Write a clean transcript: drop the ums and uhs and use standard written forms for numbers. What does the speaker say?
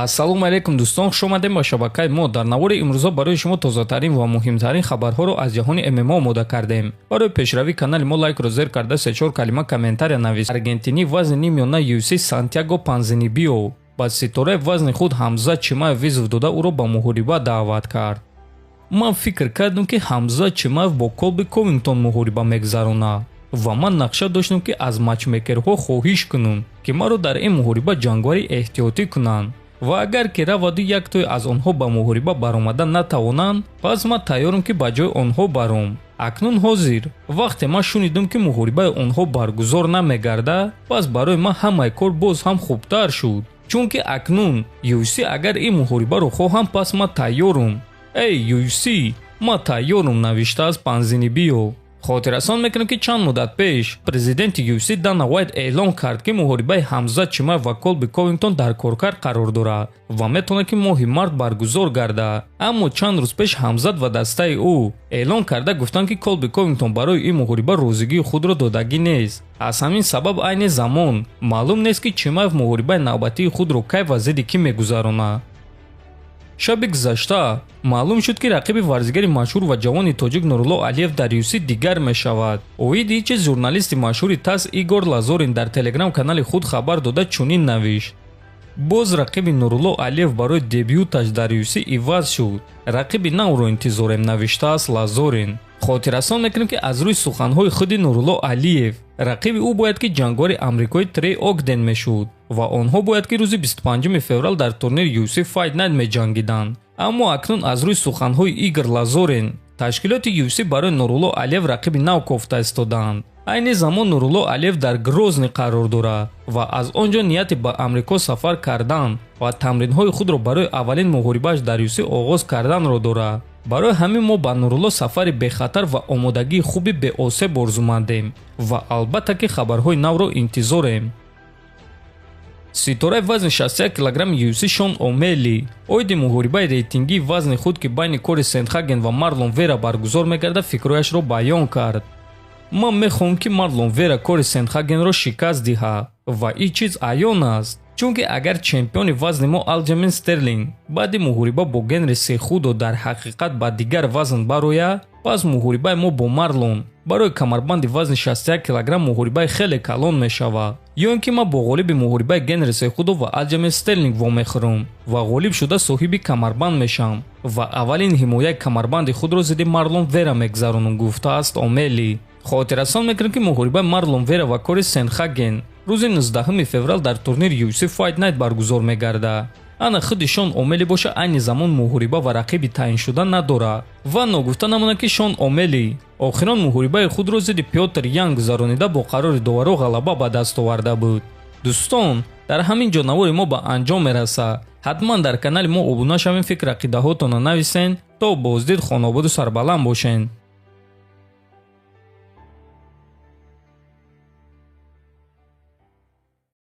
Ассалому алайкум, дӯстон, хуш омадем ба шабакаи мо. Дар навори имрӯза барои шумо тозатарин ва муҳимтарин хабарҳоро аз ҷаҳони ММА омода кардем. Барои пешравии канали мо лайкро зер карда, се-чор калима комментария навис. Аргентинӣ вазни нимёна UFC Сантьяго Панзинибио ба ситораи вазни худ Ҳамзат Чимаев вызов дода, ӯро ба муҳориба даъват кард. Ман фикр кардам, ки Ҳамзат Чимаев бо Колби Ковингтон муҳориба мегузаронад ва ман нақша доштам, ки аз матчмейкерҳо хоҳиш кунам, ки маро дар ин муҳориба ҷанговари эҳтиётӣ кунанд ва агар ки раваду яктое аз онҳо ба муҳориба баромада натавонанд, пас ман тайёрам, ки ба ҷои онҳо баром. Акнун ҳозир вақте ман шунидам, ки муҳорибаи онҳо баргузор намегардад, пас барои ман ҳамаи кор боз ҳам хубтар шуд, чунки акнун UFC агар ин муҳорибаро хоҳам, пас ман тайёрум. Эй UFC, ман тайёрум, навиштааст Панзинибио. Хотиррасон мекунем, ки чанд муддат пеш президенти UFC Дана Уайт эълон кард, ки муҳорибаи Ҳамзат Чимаев ва Колби Ковингтон дар коркард қарор дорад ва метавонад, ки моҳи март баргузор гардад. Аммо чанд рӯз пеш Ҳамзат ва дастаи ӯ эълон карда гуфтанд, ки Колби Ковингтон барои ин муҳориба розигии худро додагӣ нест. Аз ҳамин сабаб айни замон маълум нест, ки Чимаев муҳорибаи навбатии худро кай ва зидди кӣ мегузаронад. Шаби гузашта маълум шуд, ки рақиби варзигари машҳур ва ҷавони тоҷик Нурулло Алиев дар UFC дигар мешавад. Оиди ин чиз журналисти машҳури ТАСС Игор Лазорин дар телеграм-канали худ хабар дода, чунин навишт: «Боз рақиби Нурулло Алиев барои дебюташ дар UFC иваз шуд. Рақиби навро интизорем», навиштааст Лазорин. Хотиррасон мекунем, ки аз рӯи суханҳои худи Нурулло Алиев рақиби ӯ бояд ки ҷанговари амрикоӣ Трей Огден мешуд ва онҳо бояд ки рӯзи 25 феврал дар турнири UFC Fight Night меҷангиданд. Аммо акнун аз рӯи суханҳои Игор Лазорин ташкилоти UFC барои Нурулло Алиев рақиби нав кофта истодаанд. Айни замон Нурулло Алиев дар Грозный қарор дорад ва аз он ҷо нияти ба Амрико сафар кардан ва тамринҳои худро барои аввалин муҳорибааш дар UFC оғоз карданро дорад. Барои ҳамин мо ба Нурулло сафари бехатар ва омодагии хуби беосеб орзумандем ва албатта ки хабарҳои навро интизорем. Ситораи вазни 61 килограмми UFC Шон Омели оиди муҳорибаи рейтингии вазни худ, ки байни Кори Сендхаген ва Марлон Вера баргузор мегардад, фикрҳояшро баён кард. Ман мехоҳам, ки Марлон Вера Кори Сендхагенро шикаст диҳад ва ин чиз аён аст, чунки агар чемпиони вазни мо Алҷамин Стерлинг баъди муҳориба бо Генри Сехудо дар ҳақиқат ба дигар вазн барояд, пас муҳорибаи мо бо Марлон барои камарбанди вазни 61 килограмм муҳорибаи хеле калон мешавад. Ё ин ки ман бо ғолиби муҳорибаи Генри Сехудо ва Алҷамин Стерлинг вомехӯрам ва ғолиб шуда соҳиби камарбанд мешавам ва аввалин ҳимояи камарбанди худро зидди Марлон Вера мегузаронам, гуфтааст Омели. Хотиррасон мекунем, ки муҳорибаи Марлон Вера ва Кори Сендхаген рӯзи 19 феврал дар турнири UFC Fight Night баргузор мегардад. Ана худи Шон Омели боша, айни замон муҳориба ва рақиби таъиншуда надорад. Ва ногуфта намонад, ки Шон Омели охирон муҳорибаи худро зидди Пётр Ян гузаронида, бо қарори доваро ғалаба ба даст оварда буд. Дӯстон, дар ҳамин ҷо навори мо ба анҷом мерасад. Ҳатман дар канали мо обуна шавем, фикр ақидаҳотонро нависен. То боздид, хонободу сарбаланд бошен.